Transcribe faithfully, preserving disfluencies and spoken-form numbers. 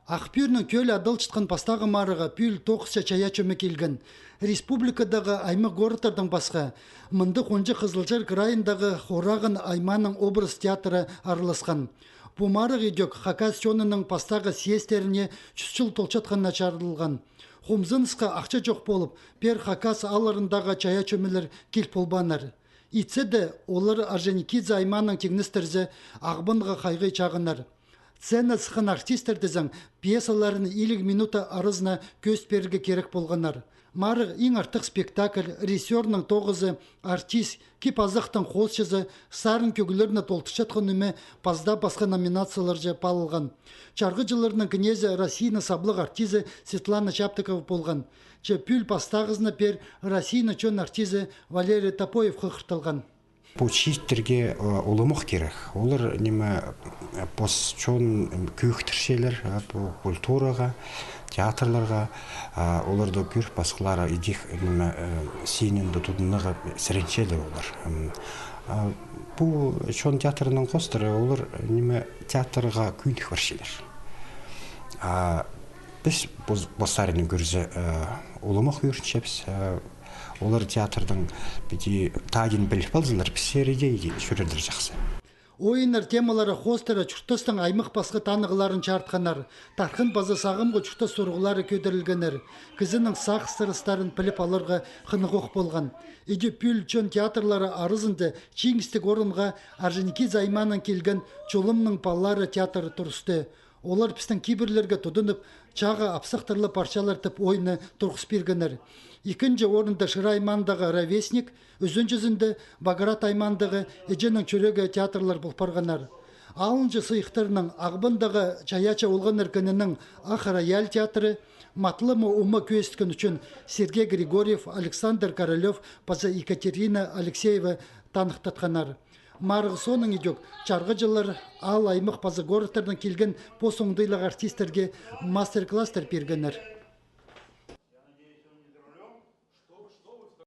Ах Пӱӱрнің тӧлі адалчатхан пастағы марығға пӱӱл тоғысча чайаа чӧме килген. Республикадағы аймах городтардаң пасха, мында хонҷа Хызылчар крайындағы Хорағын аймааның образ театры араласхан. Пу марығ идӧк хакас чонының пастағы съездтеріне чӱс чыл толчатханына чарыдылған. Хомзынысха ахча чох полып, пеер хакас аалларындағы чайаа чӧмелер кил полбааннар. Итсе дее, олар Орджоникидзе аймаанаң тиңнестірзе, Ағбанға хайғай чағыннар. Сценаа сыххан артисттер тізең, пьесаларын илиг минута аразына кӧзіт пирерге кирек полғаннар. Марығ иң артых спектакль, режиссёрның тоғызы, артист, кип-азахтың хоосчызы, сарын кӧглерні толдырчатхан ниме паза даа пасха номинацияларҷа паалалған. Чарғыҷыларның кнезі, Россияның саблығ артизі Светлана Чаптыкова полған. Че пӱӱл пастағызына пеер Россияның чон артизі Валерий Топоев хығыртылған. Пу чииттерге, э, уламох кирек. Олар, ниме, э, пос чон, м, кӧӧктірчелер, а, пу культураға, театрларға, а, оларны кӧріп, пасхалары идӧк, ниме, э, синінде тудынарға сіренчелер олар. М, а, пу чон театрынаң хоостыра олар, ниме, театрға кӧнік парчалар. А піс пос-, постарынаң кӧрзе, э, уламох ӧрінчебіс, э, олар театрдаң піди тадин піліп алзалар, піссер идӧк чӧрерлер чахсы. Ойыннар темалары хоостыра чуртастың аймах пасха танығларын чарытханнар. Тархын паза сағамғы чуртас сурығлары кӧдірілгеннер. Кізінің сағыс сырыстарын піліп аларға хынығох полған. Иди пӱӱл чон театрлары аразында чиңістіг орынға Орджоникидзе аймаанаң килген «Чулымның палалары» театры турысты. Олар пістің кибірлерге тудынып, чааға апсахтарлап парчалар тіп ойынны турғыс пиргеннер. Ікінҷі орында Шира аймаандағы «Ровесник», ӱзінҷізінде Баграт аймаандағы «Іҷенің чӱрегі» театрлар пол парғаннар. Алынҷа сыйыхтарнаң Ағбандағы чайаачы олғаннар кінінің «Ах рояль» театры, матлама умаа кӧзіткен ӱчӱн Сергей Григорьев, Александр Королёв паза Екатерина Алексеева таныхтатханнар. Марығ соонаң идӧк чарғыҷылар аал, аймах паза городтарнаң килген пос оңдайлығ артисттерге мастер-класстар пиргеннер.